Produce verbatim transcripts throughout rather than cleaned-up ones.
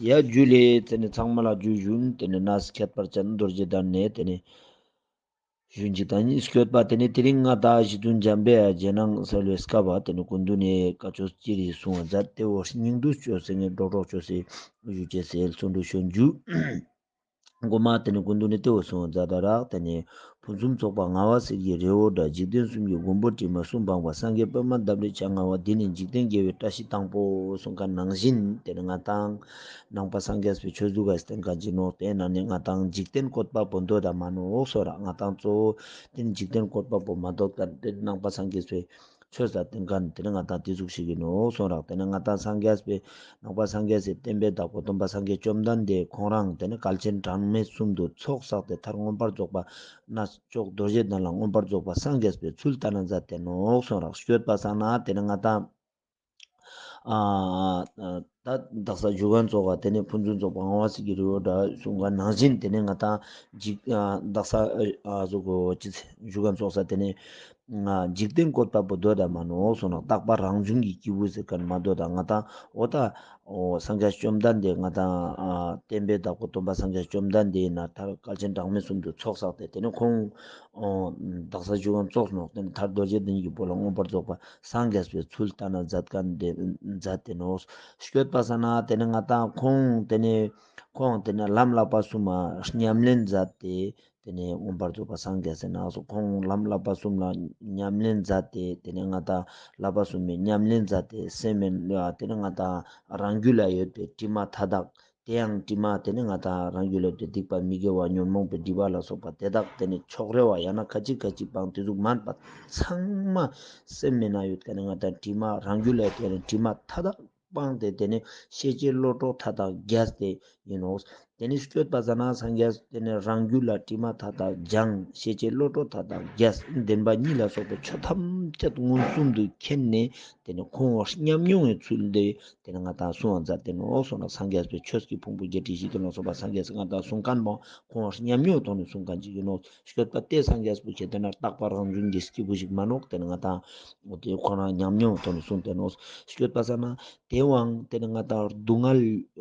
ཡ་ཇུ་ལེ། ཏེ་ནེ་ཚང་མ་ལ་ཇུ་ཞུན། ཏེ་ནེ་ནས་ཁྱད་པར་ཅན་རྡོ་རྗེ་གདན་ནེ་ཏེ་ནེ་ཞུན་ཅིག་དང་ཉིས་སྐྱོད་པ། ཏེ་ནེ་དེ་རིང་ང་ཏང་ཞི་ཏུན་འཇམ་པའི་རྗེས་གནང་སལ་བའི་སྐབས་པ་ཏེ་ནེ་སྐུ་མདུན་ནེ་བཀའ་ཆོས་ཅི་རིགས་གསུང་བ་མཛད་དེ་བོ་སྙིང་བསྡུས་ཅོས་སེ་ངས་སྒྲོག་སྒྲོག་ཅོས་སེ་ཞུ་ཅེས་སེ་གསུང་འདུག་ཞུན་ཇུ། གོ་མ་ཏེ་ནེ་སྐུ་མདུན་ནེ་ཏེ་བོ་གསུང་མཛད་ད་རག། ཏེ་ནེ་ཕུན་སུམ་ཚོགས་པ་ངལ་བ་སེལ་གྱི་རི་བོ་འདྲ། འཇིག་རྟེན་གསུམ་གྱི་མགོན་པོ་དྲི་མ་གསུམ་སྤངས་པ། སངས་རྒྱས་པདྨ་འདབ་རི་བྱ་ང་བ། འདི་ནི་འཇིག་རྟེན་དགེ་བའི་བཀྲ་ཤིས་དང་པོ། གསུང་ཁན་ནང་བཞིན་ཏེ་ནེ་ང་ཏང་ནང་པ་སངས་རྒྱས་པའི་ཆོས་ལུགས་ཀ་སྟེང་ཀ་ཅི་ནོག། ཏེ་ནང་ནེ་ང་ཏང་འཇིག་རྟེན་བཀོད་པ་པོ་འདོད་ད་མ་ནོག་སོ་ར། ང་ཏང་གཙོ་བོ་ཏེ་ནེ་འཇིག་རྟེན་བཀོད་པ་པོ་མ་འདོད་ཁན་ཏེ་ནང་པ་སངས་རྒྱས་པའི་ཆོས་ལ་བརྟེན་ཁན་ཏེ་ནེ་ང་ཏང་ཏེ་ཟུག་ཞིག་ཨིན་ནོག་གསུངས་རག། ཏེ་ནེ་ང་ཏང་སངས་རྒྱས་པའི་ནང་པ་སངས་རྒྱས་སི་བསྟན་པའི་བདག་པོ་སྟོན་པ་སངས་རྒྱས་བཅོམ་ལྡན་འདས་ཁོང་རང་ཏེ་ནེ་བསྐལ་ཆེན་གྲངས་མེད་གསུམ་དུ་ཚོགས་བསགས་ཏེ་མཐར་མངོན་པར་རྫོགས་པ་གནས་མཆོག་རྡོ་རྗེ་གདན་ལ་མངོན་པར་རྫོགས་པ་སངས་རྒྱས་པའི་ཚུལ་བསྟན་ན་མཛད་དེ་ནོག་གསུངས་རག། སྐྱོད་པ་སང་ན་ཏེ་ནེ་ང་ཏང་ཨ་ད་དག་ས་ཇུ་གན་ཚོགས་ཀ་ཏེ་ནེ་ཕུན་སུམ་ཚོགས་པ་ངལ་བ་སེལ་གྱི་རི་བོ་འདྲ་གསུང་ཁན་ནང་བཞིན་ཏེ་ནེ་ང་ཏང་འཇིག་ཨ་དག་ས་ཨ་ཟུག་གོ་ཅི་ཇུ་གན་ཚོགས་ས་ཏེ་ནེ་ང་འཇིག་རྟེན་བཀོད་པ་པོ་འདོད་ད་མ་ནོག་གསུངས་ན་རྟག་པ་རང་བྱུང་གི་སྐྱེས་བུ་ཟེར་ཁན་མ་འདོད་ད། ང་ཏང་འོ་ད་འོ་སངས་རྒྱས་བཅོམ་ལྡན་འདས་ང་ཏང་ཨ་བསྟན་པའི་བདག་པོ་སྟོན་པ་སངས་རྒྱས་བཅོམ་ལྡན་འདས་ན་མཐར་བསྐལ་ཆེན་གྲངས་མེད་གསུམ་དུ་ཚོགས་བསགས་ཏེ་ཏེ་ནེ་ཁོང་འོ་དག་ས་ཇུ་གན་ཚོགས་ནོག། ཏེ་ནེ་མཐར་རྡོ་རྗེ་གདན་གྱི་བོད་ལ་མངོན་པར་རྫོགས་པ་སངས་རྒྱས་པའི་ཚུལ་བསྟན་ན་མཛད་ཁན་ཏེ་མཛད་དེ་ནོག། སྐྱོད་པ་སང་ན་ཏེ་ནེ་ང་ཏང་ཁོང་ཏེ་ནེ་ཁོང་ཏེ་ནེ་ལམ་བསླབ་པ་གསུམ་མ་ཉམས་ལེན་མཛད་དེ་ཏེ་ནེ་མངོན་པར་རྫོགས་པ་སངས་རྒྱས་སེ་ནོག་སོ། ཁོང་ལམ་བསླབ་པ་གསུམ་ལ་ཉམས་ལེན་མཛད་དེ་ཏེ་ནེ་ང་ཏང་བསླབ་པ་གསུམ་མའི་ཉམས་ལེན་མཛད་དེ་སེམས་མེད་ཏེ་ནེ་ང་ཏང་རང་རྒྱུད་ལ་ཡོད་པའི་དྲི་མ་མཐའ་དག་ཏེ་ཡང་དྲི་མ་ཏེ་ནེ་ང་ཏང་རང་རྒྱུད་ལ་ཡོད་པའི་སྡིག་པ་མི་དགེ་བ་ཉོན་མོངས་པའི་སྒྲིབ་པ་ལ་སོགས་པ་ཏེ་དག་ཏེ་ནེ་ཕྱོགས་རེ་བ་ཡང་ན་ཁ་ཅིག་ཁ་ཅིག་སྤངས་ཏེ་ཟུག་མན་པ་ཚང་མ་སེམས་མེད་ན་ཡོད་ཁན་ནི་ང་ཏང་དྲི་མ་རང་རྒྱུད་ལ་ཡོད་ཁན་ནི་དྲི་མ་མཐའ་དག་སྤངས་ཏེ་ཏེ་ནེ་ཤེས་བྱའི་བློ་གྲོས་མཐའ་དག་རྒྱས་ཏེ་ཨིན་ནོག། ཏེ་ནེ་སྐྱོད་པ་སང་ན་སངས་རྒྱས་ཏེ་ནེ་རང་རྒྱུད་ལ་དྲི་མ་མཐའ་དག་སྦྱངས། ཤེས་བྱའི་བློ་གྲོས་མཐའ་དག་རྒྱས། བདེན་པ་གཉིས་ལ་སོགས་པའི་ཆོས་ཐམས་ཅད་མངོན་སུམ་དུ་མཁྱེན་ནེ་ཏེ་ནེ་ཁོང་ཉམས་མྱོང་གི་ཚུལ་ཏེ་ཏེ་ནེ་ང་ཏང་གསུང་བ་མཛད་དེ་ནོག་སོ་ན། སངས་རྒྱས་པའི་ཆོས་ཀྱི་ཕུང་པོ་བརྒྱད་ཁྲི་བཞི་སྟོང་ལ་སོགས་པ་སངས་རྒྱས་སི་ང་ཏང་གསུང་ཁན་པོ་ཁོང་ཉམས་མྱོང་ཐོག་ནེ་གསུང་ཁན་ཅིག་ཨིན་ནོག། སྐྱོད་པ་ཏེ་སངས་རྒྱས་པོ་ཁྱེད་ཏེ་ན་རྟག་པ་རང་བྱུང་གི་སྐྱེས་བུ་ཞིག་མན་ནོག། ཏེ་ནེ་ང་ཏང་འོ་ཏེ་ཁོ་རང་ཉམས་མྱོང་ཐོག་ནེ་གསུངས་ཏེ་ནོག། སྐྱོད་པ་སང་ན་ཏེ་བོའང་ཏེ་ནེ་ང་ཏང་སྡུག་བསྔལ་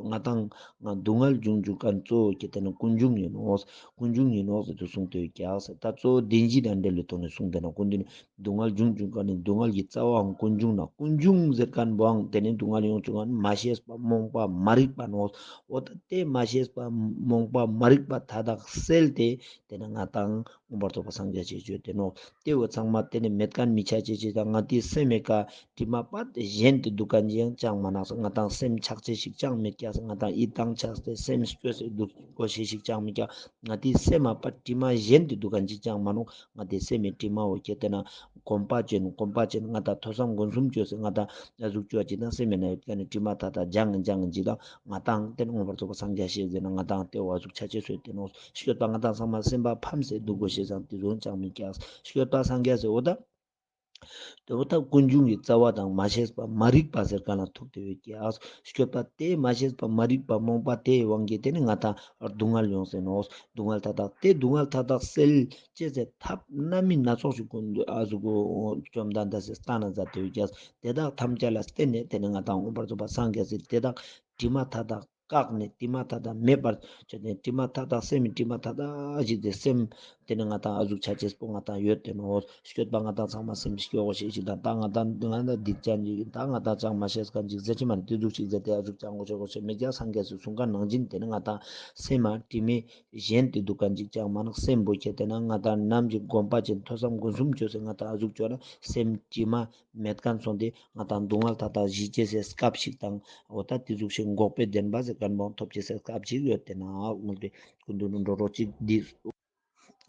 ང་ཏང་སྡུག་བསྔལ་འབྱུང་འབྱུང་ཁན་གཙོ་བོ་ཁྱེད་ཏེ་ན་ཀུན་འབྱུང་ཨིན་ནོག། ཀུན་འབྱུང་ཨིན་ནོག་ཟེར་ཏེ་གསུངས་ཏེ་ཡོད་ཀྱག། ད་གཙོ་བོ་བདེན་བཞི་དང་འབྲེལ་བའི་ཐོག་ནེ་གསུངས་ཏེ་ན་ཀུན་འབྱུང་སྡུག་བསྔལ་འབྱུང་འབྱུང་ཁན་ནི་སྡུག་བསྔལ་གྱི་རྩ་བའང་ཀུན་འབྱུང་ན། ཀུན་འབྱུང་ཟེར་ཁན་བོའང་ཏེ་ནེ་སྡུག་བསྔལ་ཡོང་བཅུག་ཁན་མ་ཤེས་པ་རྨོངས་པ་མ་རིག་པ་ནོག། འོ་ད་ཏེ་མ་ཤེས་པ་རྨོངས་པ་མ་རིག་པ་མཐའ་དག་སེལ་ཏེ་ཏེ་ནེ་ང་ཏང་མངོན་པར་རྫོགས་པ་སངས་རྒྱས་ཅེས་བརྗོད་དེ་ནོག། ཏེ་བོ་ཚང་མ་ཏེ་ནེ་མེད་ཁན་མི་ཆ་ཅེས་ཅིག་དང་ང་ཏིའི་སེམས་མེད་ཀ་དྲི་མ་པ་ཏེ་གཞན་ཏེ་དུག་ཁན་ཅིག་ཡང་ཅང་མ་ནོག། ང་ཏང་སེམས་ཆགས་ཅེས་ཤིག་ཅང་མེད་ཀྱག། ང་ཏང་ཡིད་ཐང་ཆགས་ཏེ་སེམས་སྐྱོ་སེ་དུག་གོ་ཤེས་ཤིག་ཅང་མེད་ཀྱག། ང་ཏིའི་སེམས་མ་པ་དྲི་མ་གཞན་ཏེ་དུག་ཁན་ཅིག་ཅང་མ་ནོག། ང་ཏིའི་སེམས་མེད་དྲི་མ་བོ་ཁྱེད་ཏེ་ན་གོམས་པ་ཅན་གོམས་པ་ཅན་ང་ཏང་ཐོས་བསམ་སྒོམ་གསུམ་ཅོས་སེ་ང་ཏང་ཨ་ཟུག་ཅོ་ཅིག་དང་སེམས་མེད་ན་ཡོད་ཁན་ནི་དྲི་མ་མཐའ་དག་སྦྱང་སྦྱང་ཅིག་དང་ང་ཏང་ཏེ་ནེ་མངོན་པར་རྫོགས་པ་སངས་རྒྱས་ཤེས་ཟེར་ན་ང་ཏང་ཏེ་བོ་ཨ་ཟུག་ཆ་ཅེས་སོ་ཏེ་ནོག། སྐྱོད་པ་ང་ཏང་ཚང་མ་སེམས་པ་ཕམ་སེ་དུག་གོ་ཤེས་སང་ཏེ་ཟུག་ཅང་མེད་ཀྱག། སྐྱོད་པ་སངས་རྒྱས་སེ་འོ་ད་ཏེ་འོ་ད་ཀུན་འབྱུང་གི་རྩ་བ་དང་མ་ཤེས་པ་མ་རིག་པ་ཟེར་ཁན་ལ་ཐུག་སྟེ་ཡོད་ཀྱག། སྐྱོད་པ་ཏེ་མ་ཤེས་པ་མ་རིག་པ་རྨོངས་པ་ཏེའི་དབང་གིས་ཏེ་ནེ་ང་ཏང་སྡུག་བསྔལ་ཡོང་སེ་ནོག། སྡུག་བསྔལ་མཐའ་དག་ཏེ་སྡུག་བསྔལ་མཐའ་དག་སེལ་ཅེས་སི་ཐབས་སྣ་མིན་སྣ་ཚོགས་ཤིག་ཀུན་ཨ་ཟུག་གོ་བཅོམ་ལྡན་འདས་སི་སྟན་ན་མཛད་དེ་ཡོད་ཀྱག། ཏེ་དག་ཐམས་ཅད་ལ་བརྟེན་ནེ་ཏེ་ནེ་ང་ཏང་མངོན་པར་རྫོགས་པ་སངས་རྒྱས་སི་ཏེ་དག་དྲི་མ་མཐའ་དག་བཀག་ནེ་དྲི་མ་མཐའ་དག་མེད་པར་ཅོས་ཏེ་དྲི་མ་མཐའ་དག་སེམས་མེད་དྲི་མ་མཐའ་དག་ཞིག་ཏེ་སེམས་ཏེ་ནེ་ང་ཏང་ཨ་ཟུག་ཆ་ཅེས་པོ་ང་ཏང་ཡོད་ཏེ་ནོག། སྐྱོད་པ་ང་ཏང་ཚང་མ་སེམས་སྐྱོ་གོ་ཤེས་ཤིག་དང་ད་ང་ཏང་ང་ཏང་སྡིག་ཅན་ཅིག་ད་ང་ཏང་ཅང་མ་ཤེས་ཁན་ཅིག་ཟེར་ཅེས་མ་ནེ་ཏེ་ཟུག་ཅིག་ཟེར་ཏེ་ཨ་ཟུག་ཅང་གོ་ཆོད་གོ་ཆོད་མེད་ཀྱག། སངས་རྒྱས་སི་གསུང་ཁན་ནང་བཞིན་ཏེ་ནེ་ང་ཏང་སེམས་མ་དྲི་མ་གཞན་ཏེ་དུག་ཁན་ཅིག་ཅང་མ་ནོག། སེམས་པོ་ཁྱེད་ཏེ་ན་ང་ཏང་ནམ་ཞིག་གོམས་པ་ཅན་ཐོས་བསམ་སྒོམ་གསུམ་ཅོས་སེ་ང་ཏང་ཨ་ཟུག་ཅོས་ན་སེམས་དྲི་མ་མེད་ཁན་སོང་སྟེ་ང་ཏང་སྡུག་བསྔལ་མཐའ་དག་ཞི་ཅེས་སི་སྐབས་ཤིག་དང་འོ་ད་ཏེ་ཟུག་ཤིག་འགོག་པའི་བདེན་པ་ཟེར་ཁན་བོ་ཐོབ་ཅེས་སི་སྐབས་ཤིག་ཡོད་ཏེ་ན་འོ་ཏེ་ཀུན་ཏུ་ནི་འགྲོ་རོགས་ཅིག་འདི་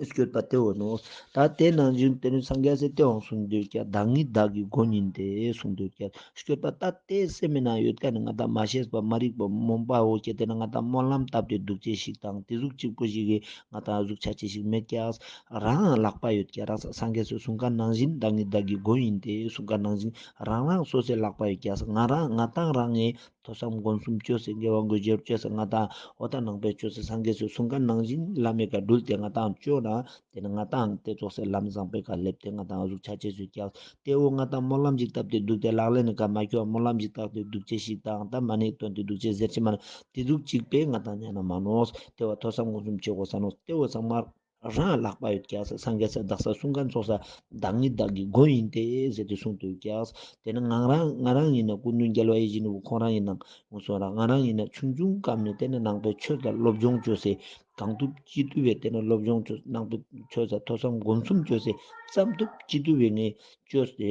སྐྱོད་པ་ཏེ་བོ་ནོག། ད་ཏེ་ནང་བཞིན་ཏེ་ནེ་སངས་རྒྱས་སི་ཏེ་བོ་གསུངས་ཏེ་ཡོད་ཀྱག། བདག་ཉིད་བདག་གི་མགོན་ཡིན་ཏེ་གསུངས་ཏེ་ཡོད་ཀྱག། སྐྱོད་པ་ད་ཏེ་སེམས་མེད་ན་ཡོད་ཁན་ནི་ང་ཏང་མ་ཤེས་པ་མ་རིག་པ་རྨོངས་པ་བོ་ཁྱེད་ཏེ་ན་ང་ཏང་སྨོན་ལམ་བཏབ་སྟེ་དུག་ཅེས་ཤིག་དང་ཏེ་ཟུག་ཅིག་པོ་ཞིག་གི་ང་ཏང་ཨ་ཟུག་ཆ་ཅེས་ཤིག་མེད་ཀྱག། རང་ལག་པ་ཡོད་ཀྱག། རང་སངས་རྒྱས་སི་གསུང་ཁན་ནང་བཞིན་བདག་ཉིད་བདག་གི་མགོན་ཡིན་ཏེ་གསུང་ཁན་ནང་བཞིན་རང་རང་སོ་སོའི་ལག་པ་ཡོད་ཀྱག། ང་རང་ང་ཏང་རང་ངི་ཐོས་བསམ་སྒོམ་གསུམ་ཅོས་སེ་དགེ་བ་དགེ་སྦྱོར་ཅོས་སེ་ང་ཏང་འོ་ད་ནང་པའི་ཅོས་སེ་སངས་རྒྱས་སི་གསུང་ཁན་ནང་བཞིན་བླ་མེད་ཀ་དྲུལ་ཏེ་ང་ཏང་ཅོས་ན་ ཏེ་ནེ་ང་ཏང་ཏེ་ཙོགས་སེ་ལམ་བཟང་པོའི་ཀ་ལེབས་ཏེ་ང་ཏང་ཨ་ཟུག་ཆ་ཅེས་སུ་ཀྱག། ཏེ་བོ་ང་ཏང་སྨོན་ལམ་ཞིག་བཏབ་སྟེ་འདུག་སྟེ་ལག་ལེན་ནི་ཀ་མ་ཁྱོ་སྨོན་ལམ་ཞིག་བཏབ་སྟེ་འདུག་ཅེས་ཤིག་དང་ད་མ་ཎི་བཏོན་ཏེ་འདུག་ཅེས་ཟེར་ཅེས་མ་ནེ་ཏེ་ཟུག་ཅིག་པེ་ང་ཏང་ཉན་ན་མ་ནོག། ཏེ་བོ་ཐོས་བསམ་སྒོམ་གསུམ་ཅོ་གོས་ས་ནོག། ཏེ་བོ་ཚང་མ་རང་ལག་པ་ཡོད་ཀྱག་ས་སངས་རྒྱས་སི་བདག་ས་གསུང་མཁན་ཙོགས་ས་བདག་ཉིད་བདག་གི་མགོན་ཡིན་ཏེ་ཟེར་ཏེ་གསུངས་ཏེ་ཡོད་ཀྱག། ཏེ་ནེ་ང་རང་ང་རང་ཡིན་ན་སྐུ་མདུན་རྒྱལ་བ་ཡིད་བཞིན་ནོར་བུ་ཁོང་རང་ཡིན་ན་ང་ཚོ་རང་ང་རང་ཡིན་ན་ཆུང་ཆུང་སྐབས་ནེ་ཏེ་ནེ་ནང་པའི་ཆོས་ལ་སློབ་སྦྱོང་ཅོས་སེ་གང་ཐུབ་ཅི་ཐུབ་པའི་ཏེ་ནེ་སློབ་སྦྱོང་ཅོས་ནང་པའི་ཆོས་ལ་ཐོས་བསམ་སྒོམ་གསུམ་ཅོས་སེ་ཙམ་ཐུབ་ཅི་ཐུབ་པའི་ངས་ཅོས་ཏེ་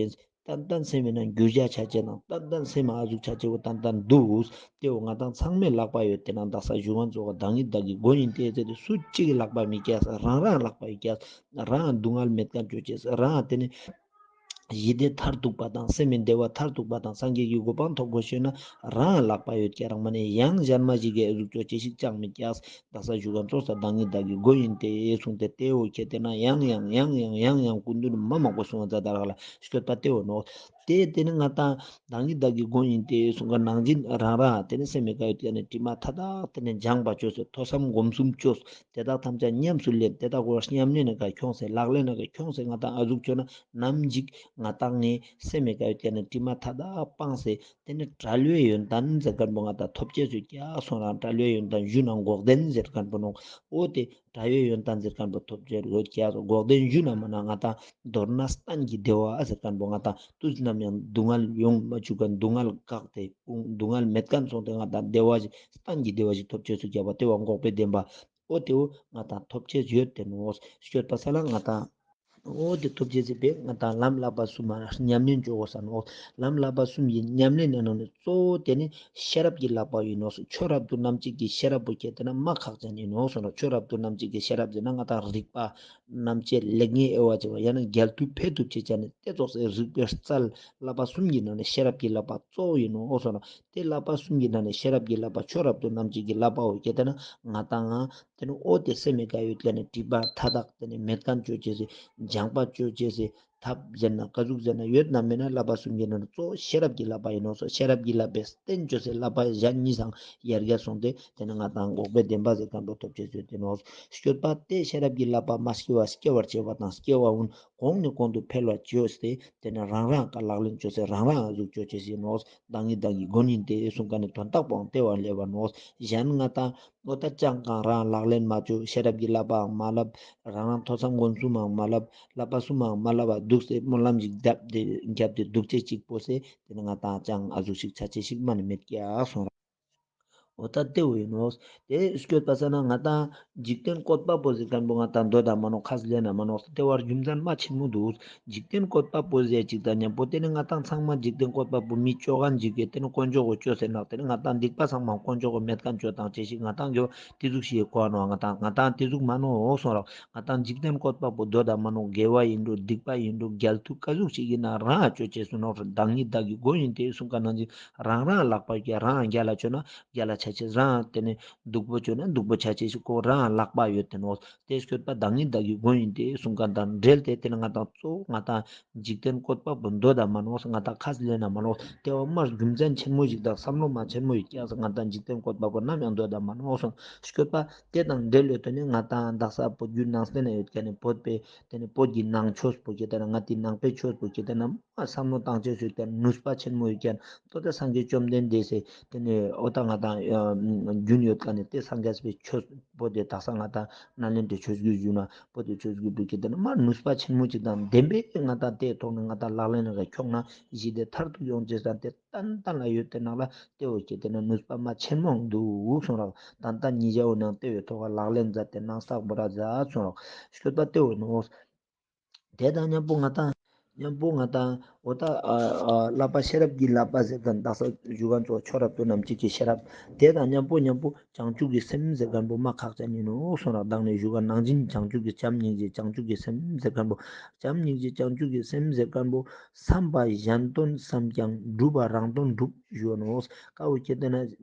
ཏན་ཏན་སེམས་ནང་འགྱུར་བ་ཆ་ཅེས་ནང་ཏན་ཏན་སེམས་ཨ་ཟུག་ཆ་ཅེས་བོ་ཏན་ཏན་འདུག། ཏེ་བོ་ང་ཏང་ཚང་མའི་ལག་པ་ཡོད། ཏེ་ནང་བདག་ས་ཞུ་བ་ཙོགས་བདག་ཉིད་བདག་གི་མགོན་ཡིན་ཏེ་ཟེར་ཏེ་སུ་གཅིག་གི་ལག་པ་མི་ཀྱག། རང་རང་ལག་པ་ཡོད་ཀྱག། རང་སྡུག་བསྔལ་མེད་མཁན་ཅོ་ཅེས་རང་ཏེ་ནེ་ཞི་བདེ་མཐར་ཐུག་པ་དང་སེམས་མི་བདེ་བ་མཐར་ཐུག་པ་དང་སངས་རྒྱས་ཀྱི་གོ་འཕང་ཐོབ་དགོས་ཤེས་ན་རང་ལག་པ་ཡོད་ཀྱག། རང་མ་ནེ་ཡང་གཞན་མ་ཞིག་གི་ཨ་ཟུག་ཅོ་ཅེས་ཤིག་ཅང་མི་ཀྱག། བདག་ས་ཞུ་བ་ཙོགས་བདག་ཉིད་བདག་གི་མགོན་ཡིན་ཏེ་གསུངས་ཏེ་ཏེ་བོ་ཁྱེད་ཏེ་ན་ཡང་ཡང་ཡང་ཡང་ཡང་སྐུ་མདུན་མ་མང་པོ་གསུང་བ་མཛད་དར་ལ་སྐྱོད་པ་ཏེ་བོ་ནོག། ཏེ་ཏེ་ནེ་ང་ཏང་བདག་ཉིད་བདག་གི་མགོན་ཡིན་ཏེ་གསུང་ག་ནང་བཞིན་རང་རང་ཏེ་ནེ་སེམས་མི་དགའ་ཡོད་ཀྱག་ནེ་དྲི་མ་མཐའ་དག་ཏེ་ནེ་སྦྱངས་པ་ཅོས་སེ་ཐོས་བསམ་སྒོམ་གསུམ་ཅོས་ཏེ་དག་ཐམས་ཅད་ཉམས་སུ་ལེན་ཏེ་དག་གོ་ཉམས་ལེན་ནི་ཀ་ཁྱོངས་སེ་ལག་ལེན་ནི་ཀ་ཁྱོངས་སེ་ང་ཏང་ཨ་ཟུག་ཅོས་ན་ནམ་ཞིག་ང་ཏང་ངི་སེམས་མི་དགའ་ཡོད་ཀྱག་ནེ་དྲི་མ་མཐའ་དག་སྤངས་སེ་ཏེ་ནེ་གྲོལ་བའི་ཡོན་ཏན་ཟེར་མཁན་པོ་ང་ཏང་ཐོབ་ཅེས་སུ་ཀྱག་སོང་རང་གྲོལ་བའི་ཡོན་ཏན་ཞུ་ན་འགོག་བདེན་ཟེར་མཁན་པོ་ནོག། འོ་ཏེ་གྲོལ་བའི་ཡོན་ཏན་ཟེར་མཁན་པོ་ཐོབ་ཅེས་ཡོད་ཀྱག། འགོག་བདེན་ཞུ་ན་མ་ན་ང་ཏང་མདོར་ན་གཏན་གྱི་བདེ་བ་ཟེར་མཁན་པོ་ང་ཏང་དུས་ནམ་ཡང་སྡུག་བསྔལ་ཡོང་མ་བཅུག་མཁན་སྡུག་བསྔལ་བཀག་སྟེ་སྡུག་བསྔལ་མེད་མཁན་སོང་སྟེ་ང་ཏང་བདེ་བ་ཞིག་གཏན་གྱི་བདེ་བ་ཞིག་ཐོབ་ཅེས་སུ་ཀྱག་པ་ཏེ་བོ་འགོག་པའི་བདེན་པ། འོ་ཏེ་བོ་ང་ཏང་ཐོབ་ཅེས་ཡོད་ཏེ་ནོག། སྐྱོད་པ་ས་ལ་ང་ཏང་འོ་ཏེ་ཐོབ་ཅེས་སི་ཕིའ་ང་ཏང་ལམ་བསླབ་པ་གསུམ་མ་ཉམས་ལེན་ཅོ་གོས་ས་ནོག། ལམ་བསླབ་པ་གསུམ་གྱི་ཉམས་ལེན་ནི་ནང་ནེ་གཙོ་བོ་ཏེ་ནི་ཤེས་རབ་ཀྱི་བསླབ་པ་ཡིན་ནོག། ཆོས་རབ་ཏུ་རྣམ་འབྱེད་ཀྱི་ཤེས་རབ་པོ་ཁྱེད་ཏེ་ན་མ་ཁག་ཅན་ཡིན་ནོག་སོང་ན་ཆོས་རབ་ཏུ་རྣམ་འབྱེད་ཀྱི་ཤེས་རབ་ཟེར་ན་ང་ཏང་རིག་པ་རྣམ་འབྱེད་ལེགས་ཉེས་དབྱེ་བ་ཕྱེ་བ་ཡང་ན་རྒྱལ་ཐུབ་ཕེ་ཐུབ་ཅེས་ཅན་ནི་ཏེ་ཙོགས་སེ་རིག་པའི་རྩལ་བསླབ་པ་གསུམ་གྱི་ནང་ནེ་ཤེས་རབ་ཀྱི་བསླབ་པ་གཙོ་བོ་ཡིན་ནོག་སོང་ན་ཏེ་བསླབ་པ་གསུམ་གྱི་ནང་ནེ་ཤེས་རབ་ཀྱི་བསླབ་པ་ཆོས་རབ་ཏུ་རྣམ་འབྱེད་ཀྱི་བསླབ་པ་བོ་ཁྱེད་ཏེ་ན་ང་ཏང་ང་ཏེ་ནི་འོ་ཏེ་སེམས་མི་དགའ་ཡོད་ཀྱག་ནེ་དྲི་མ་མཐའ་དག་ཏེ་ནི་མེད་མཁན་ཅོ་ཅེས་སི་སྦྱངས་པ་ཅོ་ཅེས་སི་ཐབས་ཟེར་ན་ཀ་ཟུག་ཟེར་ན་ཡོད་ན་མེད་ན་བསླབ་པ་གསུམ་གྱི་ནང་ནེ་གཙོ་བོ་ཤེས་རབ་ཀྱི་བསླབ་པ་ཡིན་ནོག་སོ། ཤེས་རབ་ཀྱི་བསླབ་པའི་རྟེན་ཅོས་སེ་བསླབ་པ་གཞན་གཉིས་སང་ཡར་རྒྱས་སོང་སྟེ་ཏེ་ནི་ང་ཏང་འགོག་པའི་བདེན་པ་ཟེར་མཁན་པོ་ཐོབ་ཅེས་སུ་ཏེ་ནོག། སྐྱོད་པ་ཏེ་ཤེས་རབ་ཀྱི་བསླབ་པ་མ་སྐྱེ་བ་སྐྱེ་བར་བྱེད་པ་དང་སྐྱེ་བ་འོན་གོང་ནས་གོང་དུ་འཕེལ་བར་བྱོས་ཏེ་ཏེ་ནི་རང་རང་ཀ་ལག་ལེན་ཅོས་སེ་རང་རང་ཨ་ཟུག་ཅོ་ཅེས་ཡིན་ནོག། བདག་ཉིད་བདག་གི་མགོན་ཡིན་ཏེ་གསུངས་མཁན་ནི་དོན་དག་པོའང་ཏེ་བོ་ལེབ་བ་ནོག། གཞན་ང་ཏང་འོ་ད་ཅང་གང་རང་ལག་ལེན་མ་ཅོ། ཤེས་རབ་ཀྱི་བསླབ་པའང་མ་བསླབ། རང་རང་ཐོས་བསམ་སྒོམ་གསུམ་མང་མ་བསླབ། བསླབ་པ་གསུམ་མང་མ་བསླབ་པ་འདུག་སེ་སྨོན་ལམ་ཞིག་བརྒྱབ་སྟེ་བརྒྱབ་སྟེ་འདུག་ཅེས་ཅིག་པོ་སེ་ཏེ་ནི་ང་ཏང་ཅང་ཨ་ཟུག་ཞིག་ཆ་ཅེས་ཤིག་མ་ནི་མེད་ཀྱག་སོང་ར། འོ་ད་ཏེ་བོ་ཡིན་ནོག། ཏེ་སྐྱོད་པ་ས་ན་ང་ཏང་འཇིག་རྟེན་བཀོད་པ་པོ་ཟེར་མཁན་པོ་ང་ཏང་འདོད་ད་མ་ནོག་ཁས་ལེན་ན་མ་ནོག། ཏེ་བོ་རྒྱུ་མཚན་མ་ཆེན་མོ་འདུག། འཇིག་རྟེན་བཀོད་པ་པོ་ཟེར་ཅིག་དང་མཉམ་པོ་ཏེ་ནི་ང་ཏང་ཚང་མ་འཇིག་རྟེན་བཀོད་པ་པོ་མི་ཅོ་མཁན་ཅིག་གི་ཏེ་ནི་དཀོན་མཆོག་གོ་ཅོས་ཟེར་ན་ཏེ་ནི་ང་ཏང་སྡིག་པ་ཚང་མ་དཀོན་མཆོག་གོ་མེད་མཁན་ཅོ་དང་ཅེས་ཤིག་ང་ཏང་གི་ཏེ་ཟུག་ཤིག་གོ་ནོག། ང་ཏང་ང་ཏང་ཏེ་ཟུག་མ་ནོག་སོང་ར། ང་ཏང་འཇིག་རྟེན་བཀོད་པ་པོ་འདོད་ད་མ་ནོག། དགེ་བ་ཡིན་འགྲོ་སྡིག་པ་ཡིན་འགྲོ་རྒྱལ་ཐུག་ཀ་ཟུག་ཤིག་ཡིན་ན་རང་ཨ་ཅོ་ཅེས་སུ་ནོག། བདག་ཉིད་བདག་གི་མགོན་ཡིན་ཏེ་གསུངས་མཁན་ནང་བཞིན་རང་རང་ལག་པ་ཀྱག། རང་རྒྱལ་ལ་ཅོ་ན་རྒྱལ་ལ་ཆ་ཅེས་རང་ཏེ་ནི་སྡུག་པོ་ཅོ་ན་སྡུག་པོ་ཆ་ཅེས་ཤིག་ཁོ་རང་ལག་པ་ཡོད་ཏེ་ནོག། ཏེ་སྐྱོད་པ་བདག་ཉིད་བདག་གི་མགོན་ཡིན་ཏེ་གསུངས་མཁན་དང་འབྲེལ་ཏེ་ཏེ་ནི་ང་ཏང་གཙོ་བོ་ང་ཏང་འཇིག་རྟེན་བཀོད་པ་པོ་འདོད་ད་མ་ནོག། ང་ཏང་ཁས་ལེན་ན་མ་ནོག། ཏེ་བོ་མ་རྒྱུ་མཚན་ཆེན་མོ་ཞིག་དང་བསམ་བློ་མ་ཆེན་མོ་ཡོད་ཀྱག་ང་ཏང་འཇིག་རྟེན་བཀོད་པ་པོ་ནམ་ཡང་འདོད་ད་མ་ནོག་སོང་། སྐྱོད་པ་ཏེ་དང་འབྲེལ་ཡོད་ཏེ་ནི་ང་ཏང་དག་ས་བོད་བརྒྱུད་ནང་བསྟན་ན་ཡོད་མཁན་ནི་བོད་པའི་ཏེ་ནི་བོད་ཀྱི་ནང་ཆོས་པོ་ཁྱེད་ཏེ་ན་ང་ཏི་ནང་པའི་ཆོས་པོ་ཁྱེད་ཏེ་ན་མ་བསམ་བློ་བཏང་ཅེས་སུ་ཡོད་མཁན་ནུས་པ་ཆེན་མོ་ཡོད་མཁན་ཏོ་ཏེ་སངས་རྒྱས་བཅོམ་ལྡན་འདས་སི་ཏེ་ནི་འོ་ད་ང་ཏང་རྒྱུན་ཡོད་མཁན་ནི་ཏེ་སངས་རྒྱས་པའི་ཆོས་པོ་ཏེ་དག་ས་ང་ཏང་ནཱ་ལེནྡྲའི་ཆོས་བརྒྱུད་བརྒྱུད་ན་བོད་ཏེ་ཆོས་བརྒྱུད་པོ་ཁྱེད་ཏེ་ན་མ་ནུས་པ་ཆེན་མོ་ཅིག་དང་ལྡན་པའི་ང་ཏང་ཏེ་ཐོག་ནས་ང་ཏང་ལག་ལེན་ལ་ཁྱོངས་ན་ཞི་བདེ་མཐར་ཐུག་ཡོང་ཅེས་དང་ཏེ་ཏན་ཏན་ལ་ཡོད་ཏེ་ནང་ལ་ཏེ་བོ་ཁྱེད་ཏེ་ན་ནུས་པ་མ་ཆེན་མོ་འདུག་སོང་ར། ཏན་ཏན་ཉིད་བྱ་བོ་ནང་ཏེ་བོའི་ཐོག་ལ་ལག་ལེན་མཛད་དེ་ནང་བསགས་པོ་ར་མཛད་སོང་ར། སྐྱོད་པ་ཏེ་བོ་ནོག། ཏེ་དང་མཉམ་པོ་ང་ཏང་མཉམ་པོ་ང་ཏང་འོ་ད་ཨ་ཨ་བསླབ་པ་ཤེས་རབ་ཀྱི་བསླབ་པ་ཟེར་མཁན་དག་ས་ཞུ་མཁན་ཚོ་ཆོས་རབ་ཏུ་རྣམ་འབྱེད་ཀྱི་ཤེས་རབ། ཏེ་དང་མཉམ་པོ་མཉམ་པོ་བྱང་ཆུབ་ཀྱི་སེམས་ཟེར་མཁན་པོ་མ་ཁག་ཅན་ཡིན་ནོག་སོང་ར། བདག་ནི་ཞུ་བ་ནང་བཞིན་བྱང་ཆུབ་ཀྱི་བྱམས་སྙིང་རྗེ་བྱང་ཆུབ་ཀྱི་སེམས་ཟེར་མཁན་པོ་བྱམས་སྙིང་རྗེ་བྱང་ཆུབ་ཀྱི་སེམས་ཟེར་མཁན་པོ་བསམ་པ་གཞན་དོན་བསམ་ཀྱང་སྒྲུབ་པ་རང་དོན་སྒྲུབ་ཞུ་བ་ནོག། ཀ་བོ་ཁྱེད་ཏེ་ན་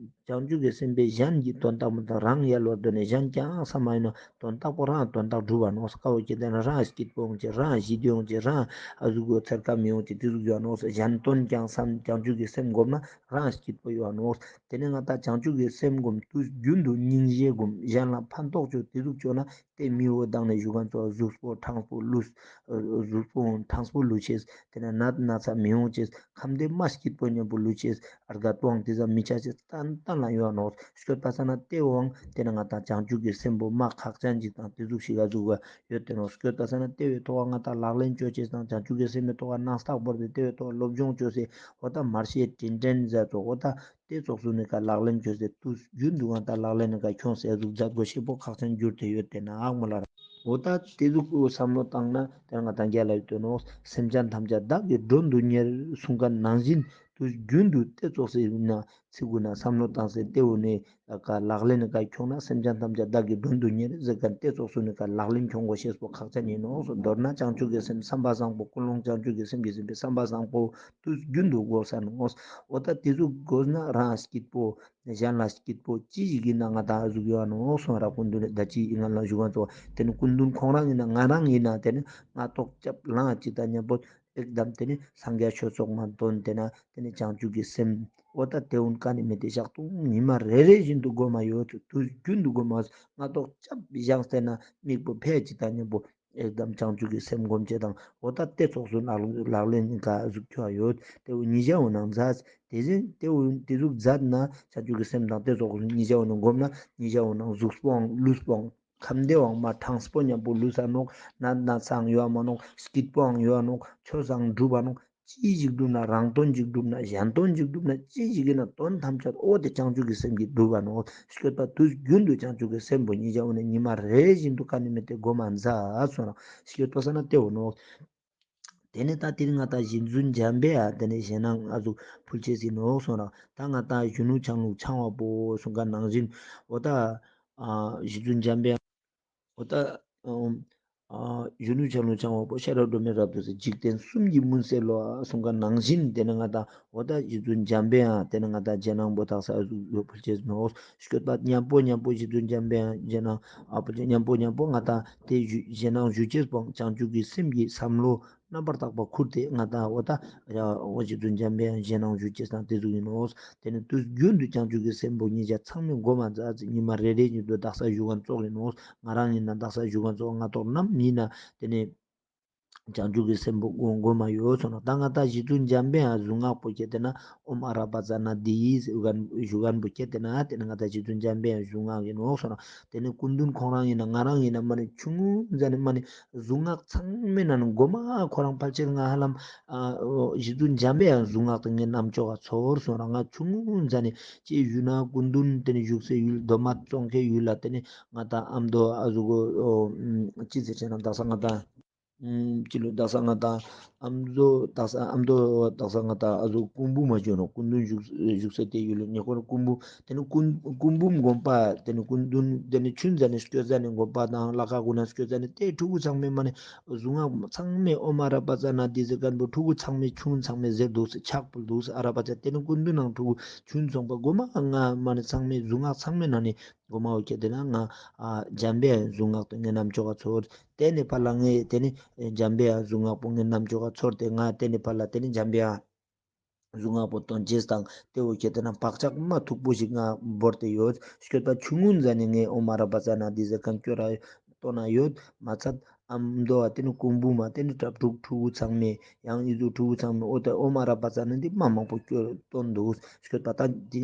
བྱང་ཆུབ་ཀྱི་སེམས་པའི་གཞན་གྱི་དོན་དག་མ་ཐག་རང་ཡལ་བར་དོན་ནི་གཞན་ཀྱང་བསམ་མ་ཡིན་ནོག། དོན་དག་པོ་རང་དོན་དག་སྒྲུབ་པ་ནོག། ཀ་བོ་ཁྱེད་ཏེ་ན་རང་སྐྱིད་པོ་ཡོང་ཅེས་རང་ཞི་བདེ་ཡོང་ཅེས་རང་ཨ་ཟུག་གོ་ཚེར་ཁ་མི་ཡོང་ཅེས་ཏེ་ ཡོད་ནོག། གཞན་དོན་ཀྱང་བསམ། བྱང་ཆུབ་ཀྱི་སེམས་སྒོམ་ན་རང་སྐྱིད་པོ་ཡོད་ནོག། དེ་ནས་ང་ཏང་བྱང་ཆུབ་ཀྱི་སེམས་སྒོམ་དུས་རྒྱུན་དུ་སྙིང་རྗེ་སྒོམ། གཞན་ལ་ཕན་ཐོགས་ཅོ་དེ་ཟུག་ཅོ་ན་དེ་མི་བོ་མདང་ནས་ཞུ་མཁན་ཙོགས་གཟུགས་པོ་ཕྲང་པོ་ལུས། གཟུགས་པོ་ཕྲང་པོ་ལུས་ཅེས། དེ་ནས་ནད་ན་ཚ་མི་ཡོང་ཅེས། ཁམས་བདེ་མ་སྐྱིད་པོ་མཉམ་པོ་ལུས་ཅེས། རྒད་པོའང་དེ་ཙམ་མི་ཆ་ཅེས། ཏན་ཏན་ལ་ཡོད་ནོག། སྐྱོད་པ་ས་ན་དེ་བོའང་དེ་ནས་ང་ཏང་བྱང་ཆུབ་ཀྱི་སེམས་པོ་མ་ཁག་ཅན་ཅིག་དང་དེ་ཟུག་ཞིག་ག་ཟུག་ག་ཡོད་དེ་ནོག། སྐྱོད་པ་ས་ན་དེ་བོའི་ཐོག་ང་ཏང་ལག་ལེན་ཅོ་ཅེས་དང་བྱང་ཆུབ་ཀྱི་སེམས་པའི་ཐོག་ནང་རྟགས་བོར་ཏེ་དེ་བོའི་ཐོག་སློབ་སྦྱོང་ཅོ་སེ་འོ་ད་མར་ཤེས་དྲིན་དྲན་ཟེར་ཙོགས་འོ་ད་དེ་ཙོགས་སུ་ནི་ཀ་ལག་ལེན་ཅོ་སེ་དུས་རྒྱུན་དུ་ང་ཏང་ལག་ལེན་ནི་ཀ་ཁྱོང་སེ་ཟུག་མཛད་དགོས་ཤེས་པོ་ཁག་ཅན་གྱུར་ཏེ་ཡོད་དེ་ནོག་མོལ་ལ། འོ་ད་དེ་ཟུག་བསམ་བློ་བཏང་ན་དེ་ང་ཏང་རྒྱལ་ལ་ཡོད་དེ་ནོག། སེམས་ཅན་ཐམས་ཅད་བདག་གིས་མགྲོན་དུ་གཉེར་གསུངས་མཁན་ནང་བཞིན་དུས་རྒྱུན་དུ་དེ་ཙོགས་སེ་ཡིན་ན། ཚིག་གུན་ན་བསམ་བློ་བཏང་སེ་དེ་བོ་ནི་ཀ་ལག་ལེན་ནི་ཀ་ཁྱོང་ན་སེམས་ཅན་ཐམས་ཅད་བདག་གིས་མགྲོན་དུ་གཉེར་ཟེར་མཁན་དེ་ཙོགས་སུ་ནི་ཀ་ལག་ལེན་ཁྱོང་དགོས་ཤེས་པོ་ཁག་ཅན་ཡིན་ནོག། མདོར་ན་བྱང་ཆུབ་ཀྱི་སེམས་བསམ་པ་བཟང་པོ་ཀུན་སློང་བྱང་ཆུབ་ཀྱི་སེམས་ཀྱིས་ཟིན་པའི་བསམ་པ་བཟང་པོ་དུས་རྒྱུན་དུ་དགོས་ས་ནོག། འོ་ད་དེ་ཟུག་དགོས་ན་རང་སྐྱིད་པོ་གཞན་ལ་སྐྱིད་པོ་ཅི་ཞིག་ཡིན་ན་ང་ཏང་ཟུག་ཡོད་ནོག་སོང་ར། སྐུ་མདུན་ནི་ད་ཅི་ཡིན་ང་ལ་ཞུ་མཁན་ཙོགས་དེ་ནི་སྐུ་མདུན་ཁོང་རང་ཡིན་ན་ང་རང་ཡིན་ན་དེ་ནི་སྔ་ཏོག་སྐྱབས་ལངས་ཅིག་དང་མཉམ་པོ་ཨེག་དམ་དེ་ནི་སངས་རྒྱས་ཆོས་ཚོགས་མ་འདོན་དེ་ན་དེ་ནི་བྱང་ཆུབ་ཀྱི་སེམས་འོ་ད་དེ་འུན་ཀ་ནི་མེད་དེ་ཞག་ཏུང་ཉི་མ་རེ་རེ་བཞིན་དུ་སྒོམ་མ་ཡོད་དུས་རྒྱུན་དུ་སྒོམ་མ་སྔ་ཏོག་སྐྱབས་བཞེངས་ཏེ་ན་དམིགས་པོ་ཕེ་ཅིག་དང་མཉམ་པོ་ཨེག་དམ་བྱང་ཆུབ་ཀྱི་སེམས་སྒོམ་ཅེས་དང་འོ་ད་དེ་ཙོགས་སུ་ལག་ལག་ལེན་ཀ་ཟུག་ཁྱོ་ཡོད་དེ་འུ་ཉི་ཞ་འོ་ནང་མཛད་དེ་བཞིན་དེ་འུ་དེ་ཟུག་མཛད་ན་བྱང་ཆུབ་ཀྱི་སེམས་དང་དེ་ཙོགས་སུ་ཉི་ཞ་འོ་ནང་སྒོམ་ན་ཉི་ཞ་འོ་ནང་གཟུགས་པོའང་ལུས་པོའང་ཁམས་བདེ་བའང་མ་ཕྲང་པོ་མཉམ་པོ་ལུས་ས་ནོག། ནད་ན་ཚའང་ཡོད་མ་ནོག། སྐྱིད་པོའང་ཡོད་ནོག། ཆོས་སང་འགྲུབ་པ་ནོག། ཅི་ཞིག་འགྲུབ་ན་རང་དོན་ཞིག་འགྲུབ་ན་གཞན་དོན་ཞིག་འགྲུབ་ན་ཅི་ཞིག་ཡིན་ན་དོན་ཐམས་ཅད་འོ་དེ་བྱང་ཆུབ་ཀྱི་སེམས་ཀྱིས་འགྲུབ་པ་ནོག། སྐྱོད་པ་དུས་རྒྱུན་དུ་བྱང་ཆུབ་ཀྱི་སེམས་པོ་ཉི་ཞ་འོ་ནས་ཉི་མ་རེ་བཞིན་དུ་ཀ་ནི་མེད་དེ་སྒོམ་མ་མཛད་སོང་རང་སྐྱོད་པ་ས་ན་དེ་འོ་ནོག། དེ་ནས་ད་དེ་རིང་ང་ཏང་རྗེ་བཙུན་འཇམ་པའི་ཨ་དེ་ནས་ཞེད་སྣང་ཨ་ཟུག་ཕུལ་ཅེས་ཡིན་ནོག་སོང་རང་ད་ང་ཏང་གཞོན་ནུ་འཆང་ལུགས་འཆང་བ་པོ་གསུང་མཁན་ནང་བཞིན་འོ་ད་ཨ་རྗེ་བཙུན་འཇམ་པའི་འོ་ད་ཨ་གཞོན་ནུ་འཆང་ལུགས་འཆང་བ་པོ་ཤེས་རབ་སྒྲོན་མེ་རབ་ཏུ་གསལ། འཇིག་རྟེན་གསུམ་གྱི་མུན་སེལ་ལོ་གསུང་མཁན་ནང་བཞིན་དེ་ནས་ང་ཏང་འོ་ད་རྗེ་བཙུན་འཇམ་པའི་ཨ་དེ་ནས་ང་ཏང་རྗེས་གནང་པོ་དག་ས་ཨ་ཟུག་ཡོད་ཕུལ་ཅེས་ནོག། སྐྱོད་པ་མཉམ་པོ་མཉམ་པོ་རྗེ་བཙུན་འཇམ་པའི་ཨ་རྗེས་གནང་ཨ་ཕུལ་ཅེས་མཉམ་པོ་མཉམ་པོ་ང་ཏང་དེ་ཞུ་རྗེས་གནང་ཞུ་ཅེས་པོ་བྱང་ཆུབ་ཀྱི་སེམས་ཀྱི་བསམ་བློ་རྣམ་པར་དག་པ་ཁུར་ཏེ་ང་ཏང་འོ་ད་རྗེ་བཙུན་འཇམ་པའི་ཨ་རྗེས་གནང་ཞུ་ཅེས་དང་དེ་ཟུག་ཡིན་ནོག། དེ་ནས་དུས་རྒྱུན་དུ་བྱང་ཆུབ་ཀྱི་སེམས་པོ་ཉི་ཞ་ཚང་མས་སྒོམ་མ་མཛད་ཉི་མ་རེ་རེ་བཞིན་དུ་དག་ས་ཞུ་མཁན་ཙོགས་ཡིན་ནོག། ང་རང་ཡིན་ན་དག་ས་ཞུ་མཁན་ཙོགས་སྔ་ཏོག་ནམ་ཡིན་ན་དེ་ནས་བྱང་ཆུབ་ཀྱི་སེམས་པོ་སྒོམ་སྒོམ་མ་ཡོད་སོང་ན་ད་ང་ཏང་རྗེ་བཙུན་འཇམ་པའི་ཨ་གཟུངས་སྔགས་པོ་ཁྱེར་ཏེ་ན་ཨོཾ་ཨ་ར་པ་ཙ་ན་དྷཱིཿཟེར་ཞུ་མཁན་པོ་ཁྱེར་ཏེ་ན་དེ་ནས་ང་ཏང་རྗེ་བཙུན་འཇམ་པའི་ཨ་གཟུངས་སྔགས་ཡིན་ནོག་སོང་ན། དེ་ནས་སྐུ་མདུན་ཁོང་རང་ཡིན་ན་ང་རང་ཡིན་ན་མ་ནི་ཆུང་ངུ་ཟ་ནི་མ་ནི་གཟུངས་སྔགས་ཚང་མའི་ནང་ནས་མགོ་མ་ཁོ་རང་ཕལ་ཆེར་ང་ཧ་ལམ་ཨ་རྗེ་བཙུན་འཇམ་པའི་ཨ་གཟུངས་སྔགས་དེ་ངའི་རྣམ་ཅོག་ག་ཚོར་སོང་ར། ང་ཆུང་ངུ་ཟ་ནི་ཅི་ཞུ་ན་སྐུ་མདུན་དེ་ནས་བཞུགས་སའི་ཡུལ་མདོ་སྨད་ཙོང་ཁའི་ཡུལ་ལ་དེ་ནས་ང་ཏང་ཨ་མདོ་ཨ་ཟུག་གོ་ཨོ་ཅི་ཟེར་ཆ་ན་དག་ས་ང་ཏང་ཨམ་ཅི་ལོ་དག་ས་ང་ཏང་ཨ་མདོ་དག་ས་ཨ་མདོ་དག་ས་ང་ཏང་ཨ་ཟུག་སྐུ་འབུམ་མ་བྱོན་ནོ། སྐུ་མདུན་བཞུགས་བཞུགས་ས་དེ་ཡུལ་ལ་ཉེ་འཁོར་སྐུ་འབུམ། དེ་ནས་སྐུ་སྐུ་འབུམ་དགོན་པ་དེ་ནས་སྐུ་མདུན་དེ་ནས་ཆུན་ཟ་ནི་སྐྱོད་ཟ་ནི་དགོན་པ་དང་ལ་ཁ་གུན་ན་སྐྱོད་ཟ་ནི་དེ་ཕྲུ་གུ་ཚང་མས་མ་ནི་གཟུངས་སྔགས་ཚང་མས་ཨོཾ་ཨ་ར་པ་ཙ་ན་དྷཱིཿཟེར་མཁན་པོ་ཕྲུ་གུ་ཚང་མས་ཆུན་ཚང་མས་ཟེར་འདུག་ཟེར་ཕྱག་ཕུལ་འདུག་ཟེར། ཨ་ར་པ་ཙ་དེ་ནས་སྐུ་མདུན་ནང་ཕྲུ་གུ་ཆུན་སོང་པ་མགོ་མ་ང་མ་ནི་ཚང་མས་གཟུངས་སྔགས་ཚང་མའི་ནང་ནས་མགོ་མ་འོ་ཁྱེར་ཏེ་ན་ང་ཨ་འཇམ་པའི་གཟུངས་སྔགས་དེ་ངའི་རྣམ་ཅོག་ག་ཚོར། དེ་ནས་ཕར་ལ་ངས་དེ་ནས་འཇམ་པའི་གཟུངས་སྔགས་པོ་ངའི་རྣམ་ཅོག་ག་ཚོར་ཏེ་ང་དེ་ནས་ཕར་ལ་དེ་ནས་འཇམ་པའི་གཟུངས་སྔགས་པོ་འདོན་ཅེས་དང་དེ་འོ་ཁྱེར་ཏེ་ན་བག་ཆགས་མ་མཐུག་པོ་ཞིག་ང་བོར་ཏེ་ཡོད། སྐྱོད་པ་ཆུང་ངུན་ཟ་ནི་ངས་ཨོཾ་ཨ་ར་པ་ཙ་ན་དྷཱིཿཟེར་མཁན་སྐྱོར་ར་བཏོན་ན་ཡོད་མ་ཚད། ཨ་མདོ་བ་དེ་ནི་སྐུ་འབུམ་མ་དེ་ནི་གྲྭ་ཕྲུག་ཕྲུ་གུ་ཚང་མས་ཡང་ཨི་ཟུག་ཕྲུ་གུ་ཚང་མས་འོ་དེ་ཨོཾ་ཨ་ར་པ་ཙ་ན་དྷཱིཿ་མ་མང་པོ་སྐྱོར་བཏོན་འདུག། སྐྱོད་པ་ད་དེ་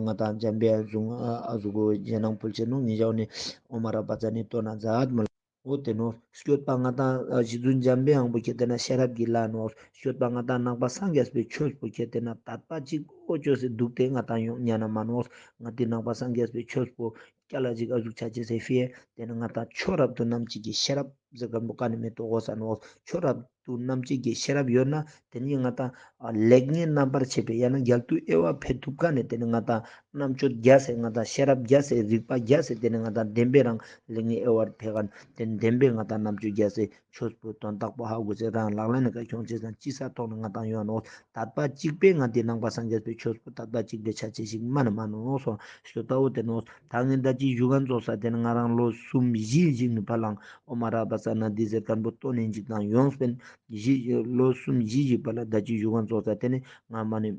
ང་ཏང་འཇམ་པའི་གཟུངས་ཨ་ཟུག་གོ་རྗེས་གནང་ཕུལ་ཆེན་ནོ་ཉི་ཞའོ་ནི་ཨོཾ་ཨ་ར་པ་ཙ་ན་དྷཱིཿ་བཏོན་ན་མཛད་མོལ། འོ་དེ་ནོ། སྐྱོད་པ་ང་ཏང་ཨ་རྗེ་བཙུན་འཇམ་པའི་དབྱངས་པོ་ཁྱེར་ཏེ་ན་ཤེས་རབ་ཀྱི་ལྷ་ནོ། སྐྱོད་པ་ང་ཏང་ནང་པ་སངས་རྒྱས་པའི་ཆོས་པོ་ཁྱེར་ཏེ་ན་དད་པ་གཅིག་པོ་ཅོས་སེ་འདུག་སྟེ་ང་ཏང་ཡོང་ཉན་ན་མ་ནོ། ང་ཏི་ནང་པ་སངས་རྒྱས་པའི་ཆོས་པོ་སྐྱ་ལ་ཅིག་ཨ་ཟུག་ཆ་ཅེས་སེ་ཕི་ཡེ། དེ་ནི་ང་ཏང་ཆོས་རབ་ཏུ་རྣམ་དཔྱོད་ཀྱི་ཤེས་རབ་ཟེར་མཁན་པོ་ཀ་ནི་མེད་དོ་གོ་ས་ནོ། ཆོས་རབ་ཏུ་རྣམ་དཔྱོད་ཀྱི་ཤེས་རབ་ཡོད་ན་དེ་ནི་ང་ཏང་ཨ་ལེགས་ཉེས་རྣམ་པར་ཕྱེ་བའི་ཡང་ན་རྒྱལ་དུ་དབྱེ་བ་ཕེ་ཐུབ་ཀ་ནི་དེ་ནི་ང་ཏང་རྣམ་དཔྱོད་རྒྱས་སེ་ང་ཏང་ཤེས་རབ་རྒྱས་སེ་རིག་པ་རྒྱས་སེ་དེ་ནི་ང་ཏང་བདེན་པའི་རང་ལེགས་ཉེས་དབྱེ་བ་ཕེ་ག་ནི་དེ་ནི་བདེན་པའི་ང་ཏང་རྣམ་དཔྱོད་རྒྱས་སེ་ཆོས་པོ་དོན་དག་པོ་ཧ་གོ་ཅེས་རང་ལག་ལེན་ནི་ཀ་ཁྱོང་ཅེས་དང་ཅི་ས་ཐོག་ནི་ང་ཏང་ཡོང་ནོ། དད་པ་གཅིག་པའི་ང་ཏི་ནང་པ་སངས་རྒྱས་པའི་ཆོས་པོ་དད་པ་གཅིག་པའི་ཆ་ཅེས་ཤིག་མ་ནི་མ་ནོ་སོ་ཤོ་ཏ་འོ་དེ་ནོ། ད་ངས་ད་ཅི་ཞུ་མཁན་ཙོགས་ས་དེ་ནི་ང་རང་ལོ་གསུམ་བཞི་ཞིག་ནི་ཕ་ལང་ཨོཾ་ཨ་ར་པ་ཙ་ན་དྷཱིཿཟེར་མཁན་པོ་བཏོན་ནི་ཅིག་དང་ཡོངས་པེན། བཞི་ལོ་གསུམ་བཞི་ཞིག་པ་ལ་ད་ཅི་ཞུ་གན་ཙོགས་ས་ཏེ་ནེ་ང་མ་ནེ་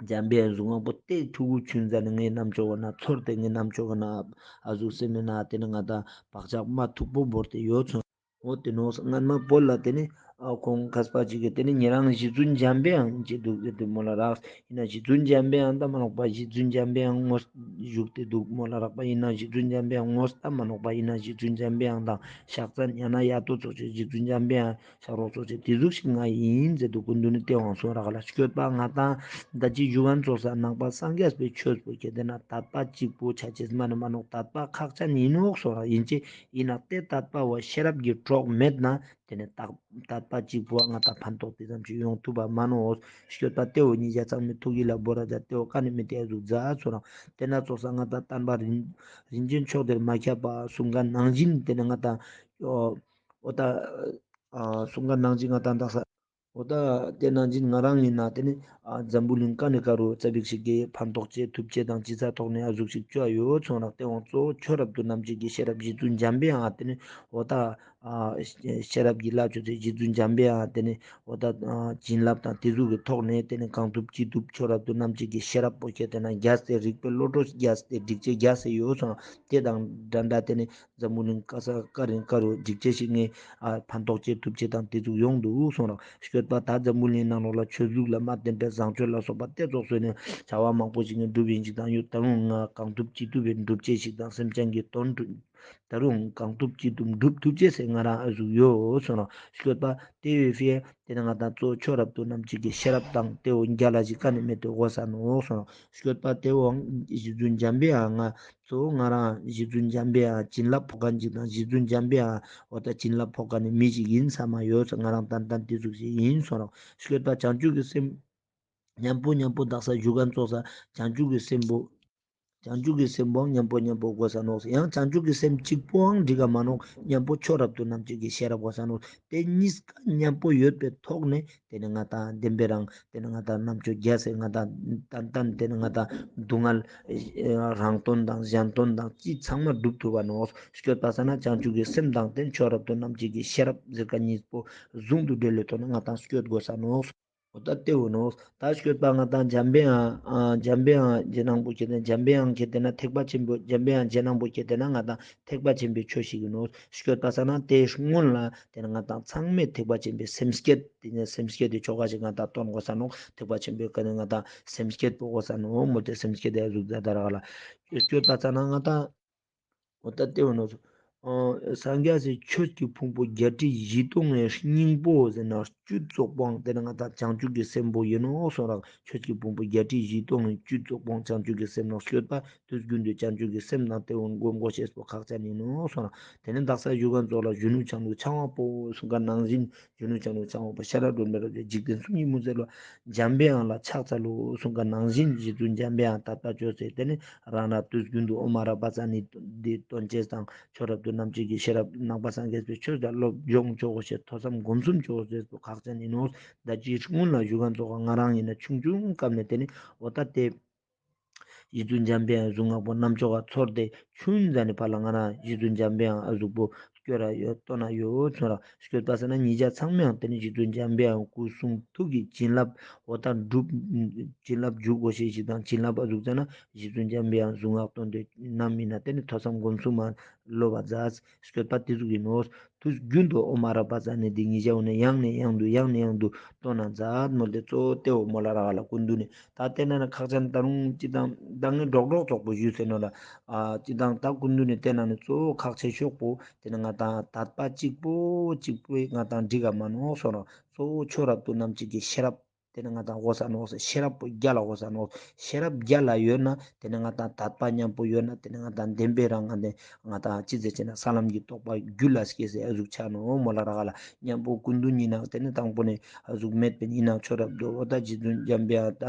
འཇམ་པའི་གཟུངས་སྔགས་པོ་ཏེ་ཕྲུ་གུ་ཆུན་ཟ་ནེ་ངའི་རྣམ་ཅོག་ག་ན་ཚོར་ཏེ་ངའི་རྣམ་ཅོག་ག་ན་ཨ་ཟུག་སེ་མེ་ན་ཏེ་ནེ་ང་ད་བག་ཆགས་མ་མཐུག་པོ་བོར་ཏེ་ཡོད་སོང་། འོ་ཏེ་ནོ་སྔན་མ་བོད་ལ་ཏེ་ནེ་ཨ་ཁོང་མཁས་པ་ཅིག་གི་ཏེ་ནེ་ཉེ་རང་རྗེ་བཙུན་འཇམ་པའི་དབྱངས་ཅིག་འདུག་ཟེར་དུག་མོལ་ལ་རག། ཨིན་ན་རྗེ་བཙུན་འཇམ་པའི་དབྱངས་ད་མ་ནོག་པ་རྗེ་བཙུན་འཇམ་པའི་དབྱངས་ངོ་བཞུགས་ཏེ་འདུག་མོལ་ལ་རག་པ། ཨིན་ན་རྗེ་བཙུན་འཇམ་པའི་དབྱངས་ངོ་ད་མ་ནོག་པ། ཨིན་ན་རྗེ་བཙུན་འཇམ་པའི་དབྱངས་དང་ཕྱག་མཚན་ཡང་ན་ཡ་ཏོ་ཙོགས་ཅིག་རྗེ་བཙུན་འཇམ་པའི་དབྱངས་ཕྱག་རོགས་ཙོགས་ཅིག་ཏེ་ཟུག་ཞིག་ང་ཨིན་ཟེར་དུག། སྐུ་མདུན་ནི་ཏེ་བོ་སོང་རག་ལ་སྐྱོད་པ་ང་དང་ད་ཅི་ཞུ་གན་ཙོགས་ས་ནང་པ་སངས་རྒྱས་པའི་ཆོས་པོ་ཁྱེར་ཏེ་ན་དད་པ་གཅིག་པོ་ཆ་ཅེས་མ་ནེ་མ་ནོག། དད་པ་ཁག་ཅན་ཨིན་ནོག་སོང་རག། ཨིན་ཅེ་ཨིན་ན་ཏེ་དད་པ་བོ་ཤེས་རབ་ཀྱི་གྲོགས་མེད་ན་ཏེ་ནེ་དད་དད་པ་གཅིག་པོ་ང་དང་ཕན་ཐོགས་ཏེ་ཙམ་ཅིག་ཡོང་ཐུབ་པ་མ་ནོག། སྐྱོད་པ་ཏེ་བོ་ཉིད་ཅག་ཚང་མའི་ཐུགས་ཡིད་ལ་བོར་ར་ཛད། ཏེ་བོ་ཀ་ནེ་མི་ཏེ་ཟུག་ཛད་སོང་རག། ཏེ་ན་ཙོགས་ས་ང་དང་བསྟན་པ་རིན་རིན་ཆེན་མཆོག་ལྡན་མ་ཁྱབ་པ་གསུང་ཁན་ནང་བཞིན་ཏེ་ནེ་ང་དང་འོ་ད་གསུང་ཁན་ནང་བཞིན་ང་དང་དག་ས་འོ་ད་ཏེ་ནང་བཞིན་ང་རང་ཨིན་ན་ཏེ་ནེ་འཛམ་བུ་གླིང་ཀ་ནེ་ཀ་རུ་ཙ་པིག་ཞིག་གི་ཕན་ཐོགས་ཅེས་ཐུབ་ཅེས་དང་ཅི་ཚ་ཐོག་ནེ་ཨ་ཟུག་ཞིག་ཅོ་ཡོད་སོང་རག། ཏེ་བོ་གཙོ་བོ་ཆོས་རབ་ཏུ་རྣམ་འབྱེད་ཀྱི་ཤེས་རབ་རྗེ་བཙུན་འཇམ་པའི་དབྱངས་ཏེ་ནེ་འོ་ད་ཨ་ཤེས་རབ་ཀྱི་ལྷ་ཆོས་སྲས་རྗེ་བཙུན་འཇམ་པའི་དབྱངས་ཏེ་ནེ་འོ་ད་ཨ་བྱིན་རླབས་དང་ཏེ་ཟུག་གི་ཐོག་ནེ་ཏེ་ནེ་གང་ཐུབ་ཅི་ཐུབ་ཆོས་རབ་ཏུ་རྣམ་འབྱེད་ཀྱི་ཤེས་རབ་པོ་ཁྱེར་ཏེ་ན་རྒྱས་ཏེ་རིག་པའི་བློ་གྲོས་རྒྱས་ཏེ་སྒྲིག་ཅེས་རྒྱས་ཏེ་ཡོད་སོང་། ཏེ་དང་འདྲ་འདྲ་ཏེ་ནེ་འཛམ་བུ་གླིང་ཀ་ས་ཀ་རིང་ཀ་རུ་སྒྲིག་ཅེས་ཤིག་ངས་ཨ་ཕན་ཐོགས་ཅེས་ཐུབ་ཅེས་དང་ཏེ་ཟུག་ཡོང་དུག་སོང་རག། སྐྱོད་པ་ད་འཛམ་བུ་གླིང་ནང་ལོགས་ལ་ཆོས་ལུགས་ལ་མ་བརྟེན་པའི་བཟང་སྤྱོད་ལ་སོགས་པ་ཏེ་ཙོགས་སོ་ནེ་བྱ་བ་མང་པོ་ཞིག་ངས་སྒྲུབ་ཡིན་ཞིག་དང་ཡོད། ད་རུང་ང་གང་ཐུབ་ཅི་ཐུབ་པའི་སྒྲུབ་ཅེས་ཤིག་དང་སེམས་ཅན་གྱི་དོན་སྒྲུབ། ད་རུང་གང་ཐུབ་ཅི་ཐུབ་སྒྲུབ་ཐུབ་ཅེས་སེ་ང་རང་ཨ་ཟུག་ཡོད་སོང་རག། སྐྱོད་པ་ཏེ་བོའི་ཕིའ་ཏེ་ནེ་ང་དང་གཙོ་བོ་ཆོས་རབ་ཏུ་རྣམ་འབྱེད་ཀྱི་ཤེས་རབ་དང་ཏེ་བོ་རྒྱལ་ལ་ཞིག་ཀ་ནེ་མེད་དེ་དགོས་ས་ནོག་སོང་རག། སྐྱོད་པ་ཏེ་བོ་རྗེ་བཙུན་འཇམ་པའི་དབྱངས་ང་གཙོ་བོ་ང་རང་རྗེ་བཙུན་འཇམ་པའི་དབྱངས་བྱིན་རླབས་ཕོག་ཁན་ཅིག་དང་རྗེ་བཙུན་འཇམ་པའི་དབྱངས་འོ་ད་བྱིན་རླབས་ཕོག་ཁན་ནི་མི་ཞིག་ཨིན་ས་མ་ཡོད་ས་ང་རང་ཏན་ཏན་ཏེ་ཟུག་ཞིག་ཨིན་སོང་རག། སྐྱོད་པ་བྱང་ཆུབ་ཀྱི་སེམས་མཉམ་པོ་མཉམ་པོ་དག་ས་ཞུ་གན་ཙོགས་ས་བྱང་ཆུབ་ཀྱི་སེམས་པོ་བྱང་ཆུབ་ཀྱི་སེམས་པོ་མཉམ་པོ་མཉམ་པོ་དགོས་ས་ནོག། ཡང་བྱང་ཆུབ་ཀྱི་སེམས་གཅིག་པོའང་འགྲིག་ག་མ་ནོག། མཉམ་པོ་ཆོས་རབ་ཏུ་རྣམ་འབྱེད་ཀྱི་ཤེས་རབ་དགོས་ས་ནོག། ཏེ་གཉིས་ཀ་མཉམ་པོ་ཡོད་པའི་ཐོག་ནེ་ཏེ་ནེ་ང་དང་བདེན་པའི་རང་ཏེ་ནེ་ང་དང་རྣམ་དཔྱོད་རྒྱས་སེ་ང་དང་ཏན་ཏན་ཏེ་ནེ་ང་དང་སྡུག་བསྔལ་རང་དོན་དང་གཞན་དོན་དང་ཅི་ཚང་མ་སྒྲུབ་ཐུབ་པ་ནོག། སྐྱོད་པ་ས་ན་བྱང་ཆུབ་ཀྱི་སེམས་དང་ཏེ་ཆོས་རབ་ཏུ་རྣམ་འབྱེད་ཀྱི་ཤེས་རབ་ཟེར་ཁན་གཉིས་པོ་ཟུང་དུ་འབྲེལ་ལེ་ཐོག་ནེ་ང་དང་སྐྱོད་དགོས་ས་ནོག། འོ་ད་ཏེ་བོ་ནོག། ད་སྐྱོད་པ་ང་དང་འཇམ་པའི་དབྱངས་ཨ་འཇམ་པའི་དབྱངས་རྗེས་གནང་པོ་ཁྱེར་ཏེ་འཇམ་པའི་དབྱངས་ཁྱེར་ཏེ་ན་ཐེག་པ་ཆེན་པོ་འཇམ་པའི་དབྱངས་རྗེས་གནང་པོ་ཁྱེར་ཏེ་ན་ང་དང་ཐེག་པ་ཆེན་པོའི་ཆོས་ཤིག་ཨིན་ནོག། སྐྱོད་པ་ས་ན་ཏེ་སྔོན་ལ་ཏེ་ནེ་ང་དང་ཚང་མས་ཐེག་པ་ཆེན་པོའི་སེམས་བསྐྱེད་ཏེ་ནེ་སེམས་བསྐྱེད་དེ་ཆོ་ག་ཞིག་ང་དང་སྟོན་དགོས་ས་ནོག། ཐེག་པ་ཆེན་པོའི་ཀ་ནེ་ང་དང་སེམས་བསྐྱེད་པོ་དགོས་ས་ནོག་མོལ་ཏེ་སེམས་བསྐྱེད་དེ་ཟུག་ཛད་ད་རག་ལ། སྐྱོད་པ་ས་ན་ང་དང་འོ་ད་ཏེ་བོ་ནོག། ཨ་སངས་རྒྱས་སི་ཆོས་ཀྱི་ཕུང་པོ་བརྒྱད་ཁྲི་བཞི་སྟོང་ངི་སྙིང་པོ་ཟེར་ན་བཅུད་བཙོག་པོའང་ཏེ་ནེ་ང་དང་བྱང་ཆུབ་ཀྱི་སེམས་པོ་ཨིན་ནོག་སོང་རག། ཆོས་ཀྱི་ཕུང་པོ་བརྒྱད་ཁྲི་བཞི་སྟོང་ངི་བཅུད་བཙོག་པོའང་བྱང་ཆུབ་ཀྱི་སེམས་ནོག། སྐྱོད་པ་དུས་རྒྱུན་དུ་བྱང་ཆུབ་ཀྱི་སེམས་དང་ཏེ་བོ་སྒོམ་དགོས་ཤེས་པོ་ཁག་ཅན་ཨིན་ནོག་སོང་རག། ཏེ་ནེ་དག་ས་ཞུ་གན་ཙོགས་ལ་གཞོན་ནུ་སྐྱེས་བུ་ཕྱག་དབང་པོ་གསུང་ཁན་ནང་བཞིན་གཞོན་ནུ་སྐྱེས་བུ་ཕྱག་དབང་པོ་ཤེས་རབ་སྒྲོན་མེ་རབ་འཇིག་རྟེན་གསུམ་གྱི་མུན་སེལ་བ་འཇམ་པའི་དབྱངས་ལ་ཕྱག་འཚལ་ལོ་གསུང་ཁན་ནང་བཞིན་རྗེ་བཙུན་འཇམ་པའི་དབྱངས་དད་པ་ཅོས་ཏེ་ཏེ་ནེ་རང་རང་དུས་རྒྱུན་དུ་ཨོཾ་ཨ་ར་པ་ཙ་ནི་འདི་འདོན་ཅེས་དང་ཆོས་རབ་ཏུ་རྣམ་འབྱེད་ཀྱི་ཤེས་རབ་ནང་པ་སངས་རྒྱས་པའི་ཆོས་ལ་སློབ་སྦྱོང་ཅོ་དགོས་ཤེས་ཐོས་བསམ་སྒོམ་གསུམ་ཅོ་དགོས་ཤེས་པོ་ཁག་ཅན་ཨིན་ནོག། ད་ཅི་སྔོན་ལ་ཞུ་གན་ཙོགས་ང་རང་ཨིན་ན་ཆུང་ཆུང་སྐབས་ནེ་ཏེ་ནེ་འོ་ད་ཏེ་རྗེ་བཙུན་འཇམ་པའི་གཟུངས་སྔགས་པོ་རྣམ་ཅོག་ག་ཚོར་ཏེ་ཆུན་ཟ་ནེ་ཕར་ལ་ང་རང་རྗེ་བཙུན་འཇམ་པའི་དབྱངས་ཨ་ཟུག་པོ་སྐྱོར་ར་ཡོད་སྟོན་ན་ཡོད་ཚོར་ར་སྐྱོད་པ་ས་ན་ཉེ་ཞ་ཚང་མའང་ཏེ་ནེ་རྗེ་བཙུན་འཇམ་པའི་དབྱངས་སྐུ་གསུང་ཐུགས་ཀྱི་བྱིན་རླབས་འོ་ད་སྒྲུབ་བྱིན་རླབས་འཇུག་དགོས་ཤེས་ཤིག་དང་བྱིན་རླབས་ཨ་ཟུག་ཙ་ན་རྗེ་བཙུན་འཇམ་པའི་དབྱངས་གཟུངས་སྔགས་བཏོན་ཏེ་ནམ་ཨིན་ན་ཏེ་ནེ་ཐོས་བསམ་སྒོམ་གསུམ་མ་སློབ་པ་མཛད། སྐྱོད་པ་ཏེ་ཟུག་ཨིན་ནོག། དུས་རྒྱུན་དུ་ཨོཾ་ཨ་ར་པ་ཙ་ནི་འདི་ཉེ་ཞ་འོ་ནེ་ཡང་ནེ་ཡང་དུ་ཡང་ནེ་ཡང་དུ་བཏོན་ན་མཛད་མོལ་ཏེ་གཙོ་བོ་ཏེ་བོ་མོལ་ལ་རག་ལ། སྐུ་མདུན་ནི་ད་ཏེ་ན་ནི་ཁག་ཅན་ད་རུང་ཅི་དང་ད་ངས་འགྲོགས་འགྲོགས་ཙོག་པོ་ཞུས་ཟེར་ནོག་ལ། ཨ་ཅི་དང་ད་སྐུ་མདུན་ནི་ཏེ་ན་ནི་གཙོ་བོ་ཁག་ཆེ་ཤོས་པོ་ཏེ་ནི་ང་དང་དད་པ་གཅིག་པོ་གཅིག་པོས་ང་དང་འགྲིག་ག་མ་ནོག་སོང་ནོག། གཙོ་བོ་ཆོས་རབ་ཏུ་རྣམ་འབྱེད་ཀྱི་ཤེས་རབ་ཏེ་ནི་ང་དང་དགོས་ས་ནོག་ཟེར། ཤེས་རབ་པོ་རྒྱལ་ལ་དགོས་ས་ནོག། ཤེས་རབ་རྒྱལ་ལ་ཡོད་ན་ཏེ་ནི་ང་དང་དད་པ་མཉམ་པོ་ཡོད་ན་ཏེ་ནི་ང་དང་བདེན་པའི་རང་ང་ཏེ་ང་དང་ཅི་ཟེར་ཅེ་ན་ས་ལམ་གྱི་རྟོགས་པ་རྒྱུད་ལ་སྐྱེས་སེ་ཨ་ཟུག་ཆ་ནོག་མོལ་ལ་རག་ལ། མཉམ་པོ་སྐུ་མདུན་ཉིད་ན་ཏེ་ནི་དང་པོ་ནས་ཨ་ཟུག་མེད་པའི་ཉིད་ན་ཆོས་རབ་ཏུ་འོ་ད་རྗེ་བཙུན་འཇམ་པའི་དབྱངས་ད་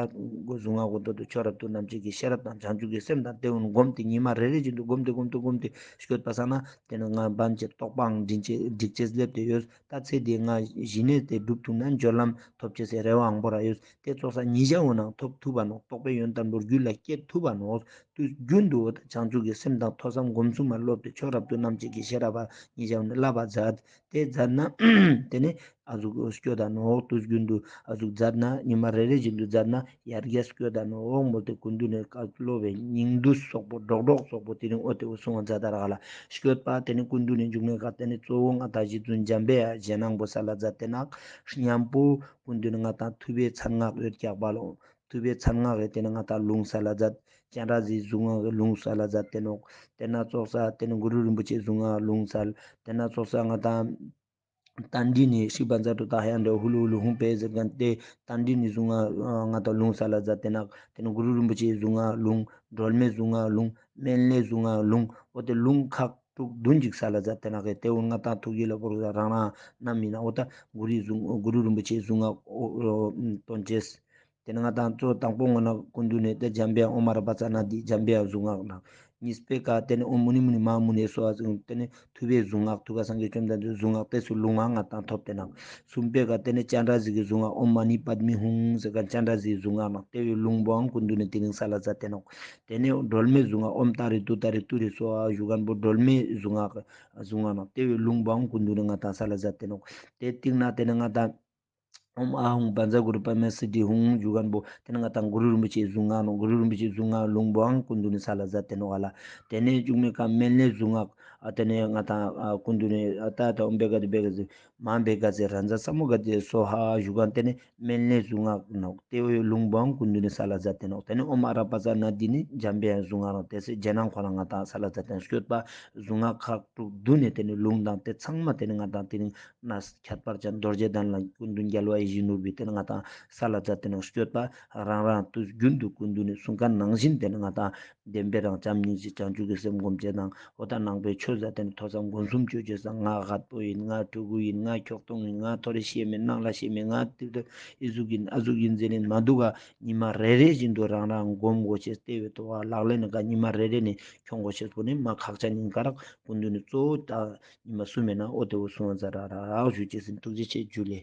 གཟུངས་སྔགས་འོ་ད་ཆོས་རབ་ཏུ་རྣམ་འབྱེད་ཀྱི་ཤེས་རབ་དང་བྱང་ཆུབ་ཀྱི་སེམས་དང་ཏེ་བོ་སྒོམ་སྟེ་ཉི་མ་རེ་རེ་བཞིན་དུ་སྒོམ་སྟེ་སྒོམ་སྟེ་སྒོམ་སྟེ་སྐྱོད་པ་ས་ན་ཏེ་ནི་ང་བན་ཅེ་རྟོགས་པའང་འགྲིག་ཅེས་སླེབས་ཏེ་ཡོད། ད་ཚེ་འདི་ང་ཞི་གནས་དེ་སྒྲུབ་ཐུབ་ན་འབྱོར་ལམ་ཐོབ་ཅེས་སི་རེ་བའང་བོར་ར་ཡོད། ཏེ་ཙོགས་ས་ཉེ་ཞ་འོ་ན་ཐོབ་ཐུབ་པ་ནོག། རྟོགས་པའི་ཡོན་ཏན་པོ་རྒྱུད་ལ་སྐྱེ་ཐུབ་པ་ནོག། དུས་རྒྱུན་དུ་འོ་ད་བྱང་ཆུབ་ཀྱི་སེམས་དང་ཐོས་བསམ་སྒོམ་གསུམ་མ་སློབ་སྟེ་ཆོས་རབ་ཏུ་རྣམ་འབྱེད་ཀྱི་ཤེས་རབ་པ་ཉེ་ཞ་འོ་ན་བསླབ་པ་མཛད། ཏེ་མཛད་ན་ཏེ་ནི་ ཨ་ཟུག་སྐྱོད་ད་ནོག། དུས་རྒྱུན་དུ་ཨ་ཟུག་མཛད་ན་ཉི་མ་རེ་རེ་བཞིན་དུ་མཛད་ན་ཡར་རྒྱས་སྐྱོད་ད་ནོག་མོལ་ཏེ་སྐུ་མདུན་ནས་བཀའ་སློབ་པའི་སྙིང་བསྡུས་སོག་པོ་སྒྲོག་སྒྲོག་སོག་པོ་དེ་རིང་འོ་ཏེ་བོ་གསུང་བ་མཛད་ད་རག་ལ། སྐྱོད་པ་དེ་ནི་སྐུ་མདུན་ནས་འཇུག་ནས་ག་དེ་ནི་གཙོ་བོ་ང་ཏང་རྗེ་བཙུན་འཇམ་པའི་ཞལ་སྣང་པོ་སལ་ལ་མཛད་དེ་ནོག། མཉམ་པོ་སྐུ་མདུན་ནས་ང་ཏང་ཐུབ་པའི་མཚན་སྔགས་ཡོད་ཀྱག་པ་ལོ། ཐུབ་པའི་མཚན་སྔགས་ཡོད་དེ་ནི་ང་ཏང་ལུང་སལ་ལ་མཛད། སྤྱན་རས་གཟིགས་གཟུངས་སྔགས་ལུང་སལ་ལ་མཛད་དེ་ནོག། དེ་ན་ཙོགས་ས་དེ་ནི་གུ་རུ་རིན་པོ་ཆེ་གཟུངས་སྔགས་ལུང་སལ། དེ་ན་ཙོགས་ས་ང་ཏང་རྟ་མགྲིན་ནི་ཧྲིལ་པ་ཛ་དྲུག་ཏ་ཧ་ཡང་འདྲ་ཧུ་ལུ་ཧུ་ལུ་ཧུང་པེ་ཟེར་མཁན་ཏེ་རྟ་མགྲིན་ནི་གཟུངས་སྔགས་ང་ཏང་ལུང་སལ་ལ་མཛད་དེ་ནོག། དེ་ནི་གུ་རུ་རིན་པོ་ཆེ་གཟུངས་སྔགས་ལུང་། སྒྲོལ་མའི་གཟུངས་སྔགས་ལུང་། སྨན་བླའི་གཟུངས་སྔགས་ལུང་། འོ་ཏེ་ལུང་ཁག་དྲུག་བདུན་ཅིག་སལ་ལ་མཛད་དེ་ནོག་གི། ཏེ་འོ་ང་ཏང་ཐུགས་ཀྱི་ལ་བོར་རང་རང་རྣམ་སྨིན་ན་འོ་ཏ་གུ་རུའི་གཟུངས་གུ་རུ་རིན་པོ་ཆེའི་གཟུངས་སྔགས་འོ་འོ་འདོན་ཅེས། ཏེ་ནེ་ང་ཏང་གཙོ་དང་པོ་ངོ་ན་སྐུ་མདུན་ནས་ཏེ་འཇམ་པའི་དབྱངས་ཨོཾ་ཨ་ར་པ་ཙ་ན་དྷཱིཿ་འཇམ་པའི་དབྱངས་གཟུངས་སྔགས་ནང་། གཉིས་པའི་ཀ་ཏེ་ནེ་ཨོཾ་མུ་ནི་མུ་ནི་མ་ཧཱ་མུ་ནེ་སྭཱ་ཧཱ་ཟེར་ཏེ་ནེ་ཐུབ་པའི་གཟུངས་སྔགས་ཐུབ་པ་སངས་རྒྱས་བཅོམ་ལྡན་འདས་གཟུངས་སྔགས་ཏེ་ཚོ་ལུང་ང་ང་ཏང་ཐོབ་སྟེ་ནོག། གསུམ་པའི་ཀ་ཏེ་ནེ་སྤྱན་རས་གཟིགས་ཀྱི་གཟུངས་སྔགས་ཨོཾ་མ་ཎི་པདྨེ་ཧཱུྃ་ཟེར་ཁན་སྤྱན་རས་གཟིགས་གཟུངས་སྔགས་ནང་ཏེ་བོའི་ལུང་བོའང་སྐུ་མདུན་ནས་དེ་རིང་སལ་ལ་མཛད་དེ་ནོག། ཏེ་ནེ་སྒྲོལ་མའི་གཟུངས་སྔགས་ཨོཾ་ཏཱ་རེ་ཏུཏྟཱ་རེ་ཏུ་རེ་སྭཱ་ཧཱ་ཞུ་ཁན་བོ་སྒྲོལ་མའི་གཟུངས་སྔགས་གཟུངས་སྔགས་ནང་ཏེ་བོའི་ལུང་བོའང་སྐུ་མདུན་ནས་ང་ཏང་སལ་ལ་མཛད་དེ་ནོག། ཏེ་སྟིང་ནེ་ཏེ་ནེ་ང་ཏང་ཨོཾ་ཨཱཿཧཱུྃ་བཛྲ་གུ་རུ་པདྨ་སིདྡྷི་ཧཱུྃ་ཞུ་ཁན་བོ་ཏེ་ནེ་ང་ཏང་གུ་རུ་རིན་པོ་ཆེའི་གཟུངས་སྔགས་ནོག། གུ་རུ་རིན་པོ་ཆེའི་གཟུངས་སྔགས་ལུང་བོའང་སྐུ་མདུན་ནས་སལ་ལ་མཛད་དེ་ནོག་ཨ་ལ། ཏེ་ནེ་བཅུ་གཉིས་པའི་ཀ་སྨན་བླའི་གཟུངས་སྔགས་ཨ་ཏེ་ནེ་ང་ཏང་ཨ་སྐུ་མདུན་ནས་ཨ་ཏ་ཏ་ཨོཾ་བྷེ་ག་ཛི་བྷེ་ག་ཛི་མ་བྷེ་ག་ཛི་རཱ་ཛ་ས་མུདྒ་ཛི་སྭཱ་ཧཱ་ཞུ་ཁན་ཏེ་ནེ་སྨན་བླའི་གཟུངས་སྔགས་ནོག། ཏེ་བོའི་ལུང་བོའང་སྐུ་མདུན་ནས་སལ་ལ་མཛད་དེ་ནོག། ཏེ་ནེ་ཨོཾ་ཨ་ར་པ་ཙ་ན་དྷཱིཿ་ནི་འཇམ་པའི་དབྱངས་གཟུངས་སྔགས་ནོག། ཏེ་སེ་རྗེས་གནང་ཁོ་རང་ང་ཏང་སལ་ལ་མཛད་དེ་ནོག། སྐྱོད་པ་གཟུངས་སྔགས་ཁག་དྲུག་བསྡུས་ནས་ཏེ་ནེ་ལུང་དང་ཏེ་ཚང་མ་ཏེ་ནེ་ང་ཏང་ཏེ་ནེ་ན་ཁྱད་པར་ཅན་རྡོ་རྗེ་གདན་ལ་སྐུ་མདུན་རྒྱལ་བ་ཡིད་བཞིན་ནོར་བུའི་ཏེ་ནེ་ང་ཏང་སལ་ལ་མཛད་དེ་ནོག། སྐྱོད་པ་རང་རང་དུས་རྒྱུན་དུ་སྐུ་མདུན་ནས་གསུང་ཁན་ནང་བཞིན་ཏེ་ནེ་ང་ཏང་བདེན་པའི་རང་བྱམས་སྙིང་རྗེ་བྱང་ཆུབ་ཀྱི་སེམས་སྒོམ་ཅེས་དང་འོ་ཏ་ནང་པའི་ཆོས་ཟེར་ཏེ་ནེ་ཐོས་བསམ་སྒོམ་གསུམ་ཅོ་ཅེས་སང་ང་རྒད་པོ་ཡིན། ང་ཕྲུ་གུ་ཡིན། ང་ཁྱོག་ཐུང་ཡིན། ང་ཐོ་རེ་ཤེས་མེད། ནང་ལ་ཤེས་མེད། ང་ཏི་ཏི་ཨི་ཟུག་ཡིན་ཨ་ཟུག་ཡིན་ཟེར་ནེ་མ་དུག་ག། ཉི་མ་རེ་རེ་བཞིན་དུ་རང་རང་སྒོམ་དགོས་ཤེས་ཏེ་བོའི་ཐོག་ལག་ལེན་ནི་ཀ་ཉི་མ་རེ་རེ་ནེ་ཁྱོང་དགོས་ཤེས་པོ་ནི་མ་ཁག་ཅན་ཡིན་ཀ་རག། སྐུ་མདུན་ནི་གཙོ་བོ་ཏ་ཉི་མ་གསུམ་མེད་ན་འོ་ཏེ་བོ་གསུང་བ་མཛད་རག་རག་ཞུ་ཅེས་ཡིན། ཐུགས་རྗེ་ཆེ། ཇུ་ལེ།